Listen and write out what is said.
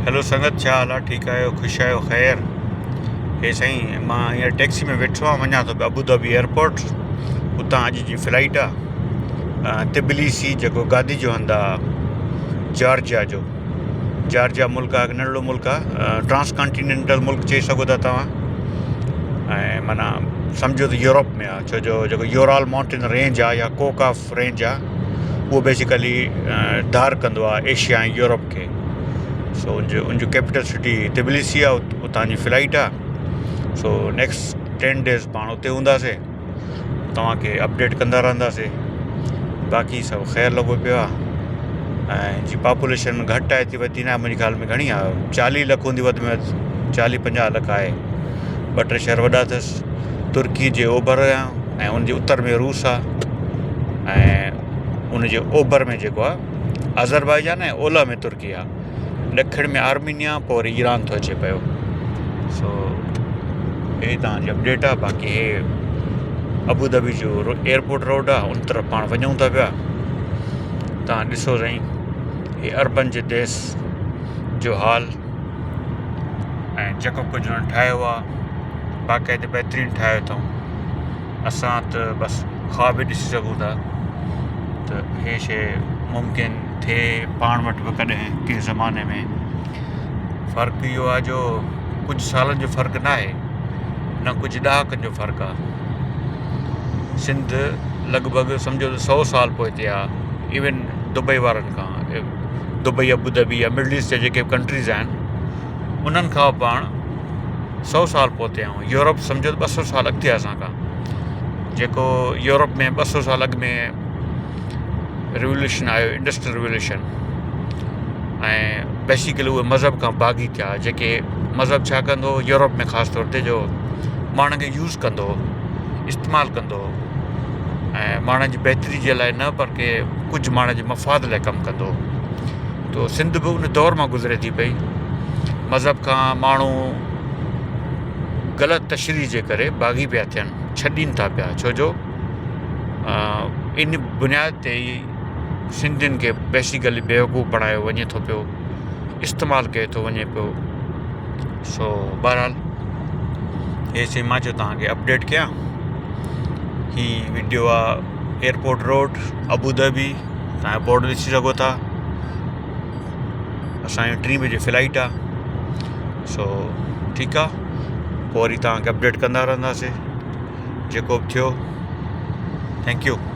Hello سنگت ڇا حال آ ٺيڪ آهيو خوش آهيو خير هي سائين مان هينئر ٽيڪسي ۾ ويٺو آهيان وڃان ٿو پيو ابوظهبي ايئرپورٽ اتان اڄ جي فلائيٽ آ تبليسي جيڪو گادي جو هنڌ آ جارجيا جو جارجيا ملڪ آ هڪ ننڍڙو ملڪ آ ٽرانس ڪانٽينينٽل ملڪ چئي سگهو ٿا توهان ۽ معنيٰ سمجهو ته يورپ ۾ آ ڇو جو جيڪو يورال مائونٽين رينج آ يا ڪوڪ آف رينج آ اهو بيسيڪلي ڌار ڪندو آ ايشيا ۽ يورپ کي سو ان جو ان جو ڪيپيٽل سٽي تبليسي آ اتان جي فلائيٽ آ سو نيڪسٽ ٽين ڊيز پاڻ اتي هونداسي توهان کي اپڊيٽ ڪندا رهنداسي باقي سڀ خير لڳو پيو آ ۽ جي پاپوليشن گهٽ آهي ٿي وڌي نه آهي منهنجي خيال ۾ گهڻي آهي 40 لک هوندي وڌ ۾ وڌ 40 50 لک آهي ٻه ٽي شهر وڏا اٿس ترڪي جي اوڀر ۽ ان جي اتر ۾ روس آ ۽ ان جي اوڀر ۾ جيڪو آ آذربائيجان ۽ اولهه ۾ ترڪي آ ڏکڻ ۾ آرمينيا پوء وري ايران ٿو اچي پيو سو هي تان جي اپڊيٽ آ باقي هي ابوظهبي جو ايئرپورٽ روڊ آ ان طرف پاڻ وڃون ٿا پيا تان ڏسو سائين هي عربن جي ديس جو حال ۽ جيڪو ڪجهه انهن ٺاهيو آ باقاعده بهترين ٺاهيو اٿئون اسان ته بس خواب ئي ڏسي سگهون ٿا ته هي شي ممڪن ٿئي پاڻ وٽ به ڪڏهن ڪنهن زماني ۾ فرق اهو آهي جو ڪجهه سالن جو فرق نه آهي نه ڪجهه ڏهاڪن جو فرق آهي سنڌ لڳ ڀڳ سمجهو ته سو سال پوئتي آهي ايون دبئي وارن کان دبئي ابوظهبي يا مڊل ايسٽ جا جيڪي به ڪنٽريز آهن انهن کان پاڻ سو سال پوئتي آهيون يورپ سمجهو ته 200 سال اڳتي آهي اسان کان جيڪو يورپ ۾ 200 سال اڳ ۾ ريولوشن آيو انڊسٽريل ريولوشن ۽ بيسيڪلي اهي مذهب کان باغي ٿيا جيڪي مذهب ڇا ڪندو هو يورپ ۾ خاص طور تي جو ماڻهن کي يوز ڪندو هو استعمال ڪندو هو ۽ ماڻهن جي بهتري جي لاء نه بلڪه ڪجهه ماڻهن جي مفاد لاء ڪم ڪندو هو تو سنڌ به ان دور مان گذري ٿي پئي مذهب کان ماڻهو غلط تشريح جي ڪري باغي پيا ٿين ڇڏين ٿا پيا ڇو جو ان بنياد تي ئي سنڌين کي بيسيڪلي بيوقوف بڻايو وڃي ٿو پيو استعمال ڪيو ٿو وڃي پيو سو بهرحال هي سي مان چيو توهان کي اپڊيٽ ڪيان هي وڊيو آ ايئرپورٽ روڊ ابوظهبي توهان بورڊ ڏسي سگهو ٿا اسانجي ٽي بجي فلائيٽ آ سو ٺيڪ آ پوء وري توهان کي اپڊيٽ ڪندا رهنداسي جيڪو به ٿيو thank you.